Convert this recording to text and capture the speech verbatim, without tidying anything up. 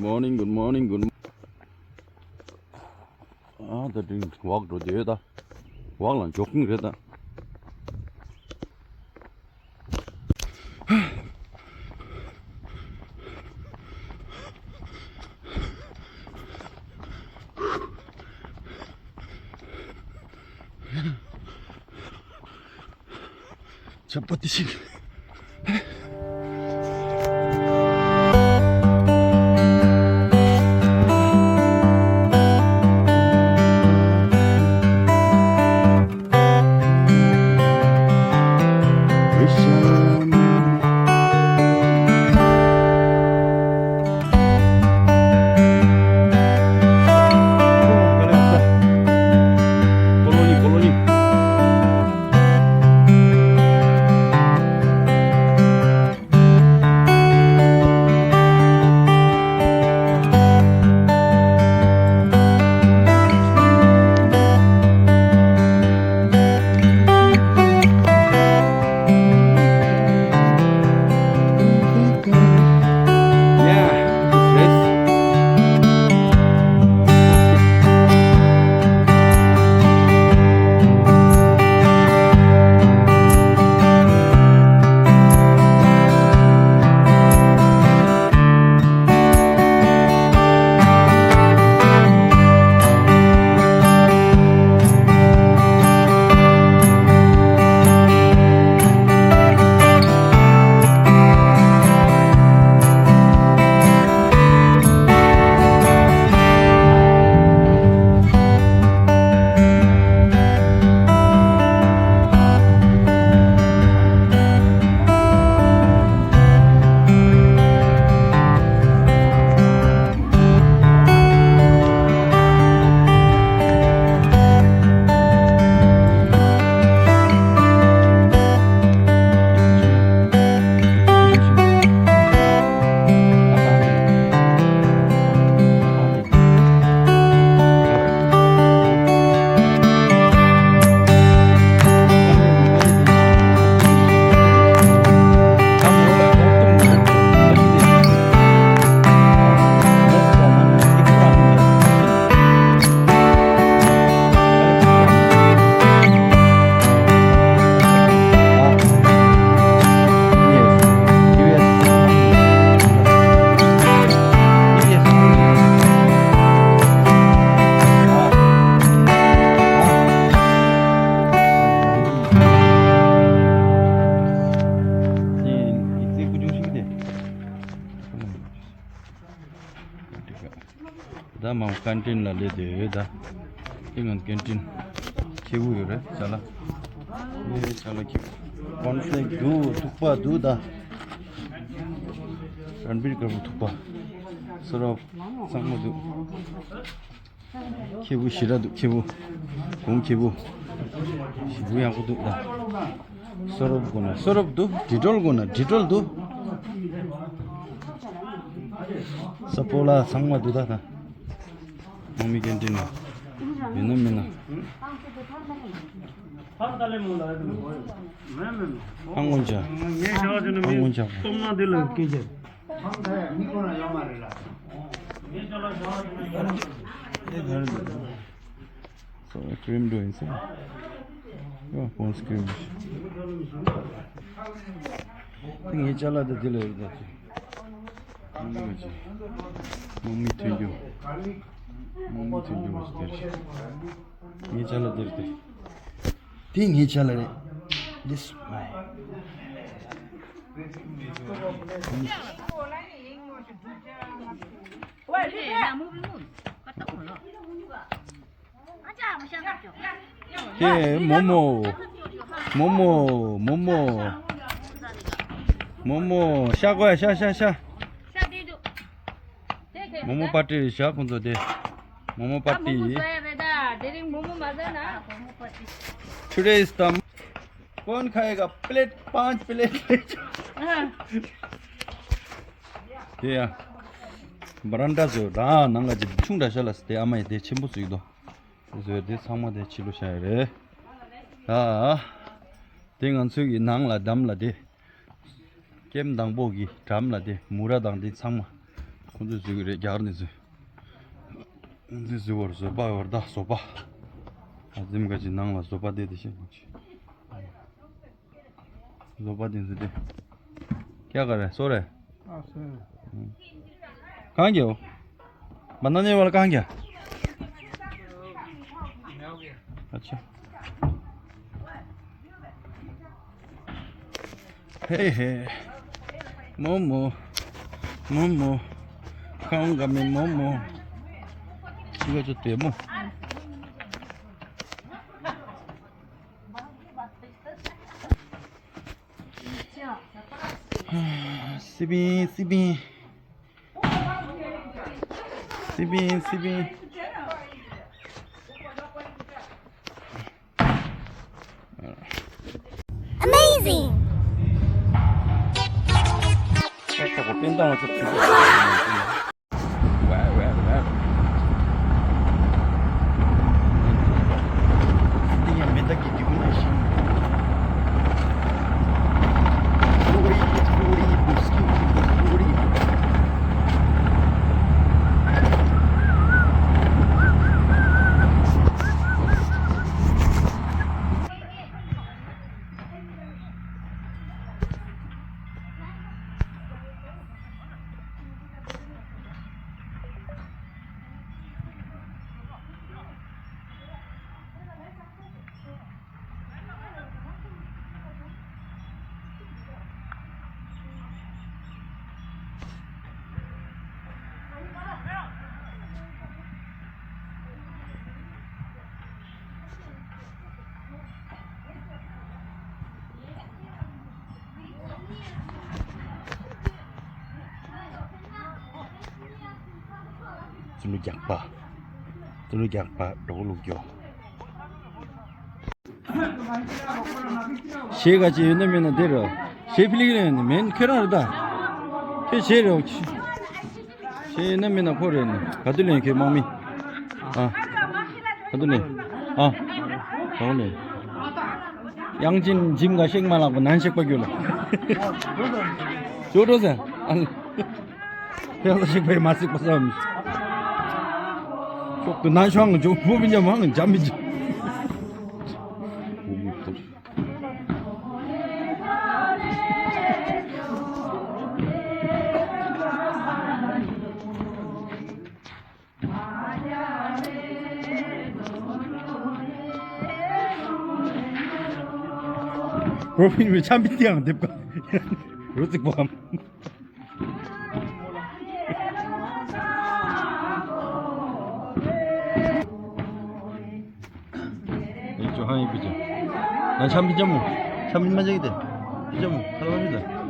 Morning, good morning, good morning. ཨ་ད་དྲིན་ཝག་འགྲོ་དེ་ད། ཝག་ལ་ཇོག་གིང་རེད་ད། ཆབ་པ་དེ་ཞིག་ད་མ་ཀན་ཊིན་ལ་སླེབས་དེ་ཡོད་ད། དེ་ང་ཀན་ཊིན་ཁེ་བུ་ཡོད་རེད་ཅ་ལག་ཨེ་ཅ་ལག་ཁེ་བུ། ཀོན་ཕི་ལེག་འདུག་ཐུག་པ་འདུག་ད། རན་པིར་དཀར་པོ་ཐུག་པ། སོ་རོ་ཚང་མ་འདུག་ཁེ་བུ་ཞི་ར་འདུག་ཁེ་བུ། གོང་ཁེ་བུ། ཞི་བུ་ཡག་པོ་འདུག་ད། སོ་རོབ་དགོས་ན་སོ་རོབ་འདུག་ཌི་ཊོལ་དགོས་ན་ཌི་ཊོལ་འདུག་ས་ཕོ་ལ་ཚང་མ་འདུག་ད་ད། ནང་མི་ཀན་ཊིན་ན། མིན་ན་མིན་ན། ཨ་སྔོན་ཆ། ཨ་སྔོན་ཆ། སོ་ཨེ་ཀྲིམ་འགྲོ་ཡིན་ས། ཡོ་ཕོན་སི་ཀྲིམ། ངའི་ཅ་ལག་དེ་དེ་ལ་ཡོད་ད་ཅི། ཨ་ནི་ཅི། དམག་མི་ཐོན་རྒྱུ། དམག་མི་ཐོན་རྒྱུ་བ་ཞིག་དེར། ངའི་ཅ་ལག་དེར་དེ། དེ་ངའི་ཅ་ལག་རེད། This my དེ་མོ་མོ། མོ་མོ། མོ་མོ། མོ་མོ། ཤ་གོ་ཡ་ཤ་ཤ་ཤ། མོ་མོ་པར་ཊི་བཞག་ཁོང་ཚོ་དེ། མོ་མོ་པར་ཊི། Today is the कौन खाएगा प्लेट पांच प्लेट ले जाओ। དེ་ཡ། བ་རན་ཌ་བཟོས་ར་ནང་ལ་ཅིག་ཆུང་དྲགས་ཤག་ལ་དེ་ཨ་མ་ཡི་དེ་ཆེན་པོ་བཟོས་འདུག་བཟོས་དེ་ཚང་མ་དེ་ཕྱི་ལོགས་བཞག་ཡ་རེད། ད། དེ་ང་ཚོའི་གི་ནང་ལ་འགྲམ་ལ་དེ། ཀེམ་དང་པོ་གི་འགྲམ་ལ་དེ་མུ་ར་དང་དེ་ཚང་མ། ཁོང་ཚོས་བཟོས་ཀྱི་རེད། རྒྱ་གར་ནས་བཟོས། ཁོང་ཚོས་བཟོས་པར་བཟོས་པ་བར་ད་བཟོ་པ། ཨ་ཙིམ་ག་ཅིག་ནང་ལ་བཟོ་པ་བསྡད་དེ་ཤེས་མ་ཆེ། བཟོ་པ་དེ་ཚོ་དེ། क्या कर रहे हैं? सो रहे हैं? हाँ, सो रहे हैं। हम्म। कहाँ गया वो? बनाने वाला कहाँ गया? अच्छा। हे हे। मोमो। मोमो। खाऊंगा मैं मोमो। 이거 줬대요, 뭐. 아, 시빈, 시빈. 시빈, 시빈. Amazing! ཙི་ལུ་རྒྱག་པ། ཙི་ལུ་རྒྱག་པ་འགྲོ་ལུགས་ཀྱོ། གཞས་ག་ཅི་ཡོད་ན་མེད་ན་དེ་ར། གཞས་ཕི་ལིག་རེད་ནི་མེན་ཁྱེད་རང་རེད་ད། ཁྱེད་གཞས་རེད། གཞས་ཡོད་ན་མེད་ན་ཁོ་རེད་ནི་ག་དུས་ལེན་ཁྱེད་དམག་མི། ཨ། ག་དུས་ལེན། ཨ། ག་དུས་ལེན། དབྱངས་ཅན་འཇིམ་ག་ཤེག་མ་ལག་པ་ནན་ཤེག་པ་རྒྱུ་ལ། ཇོ་ཏོ་ཟེར། ཨ། ཕྱག་ས་ཞིག་པའི་མ་སྲིག་པ་བསམ། ཤོག་ཏུ་ན་ཤོང་ཇོ་བུ་མི་ཉམས་མང་འཇམ་མི་འཇམ། རོ་ཕིན་བའི་ཆམ་པའི་སྟེང་འདེབས་ཀ། རོ་ཙིག་པའམ། ཡིག་ཆོག་ཧང་ཡིག་པི་ཅང་། ང་ཆམ་པི་ཅམ་མོ། ཆམ་པི་མ་ཅག་གི་དེ། པི་ཅམ་མོ། ཁ་ལ་མ་ཞུ་ད།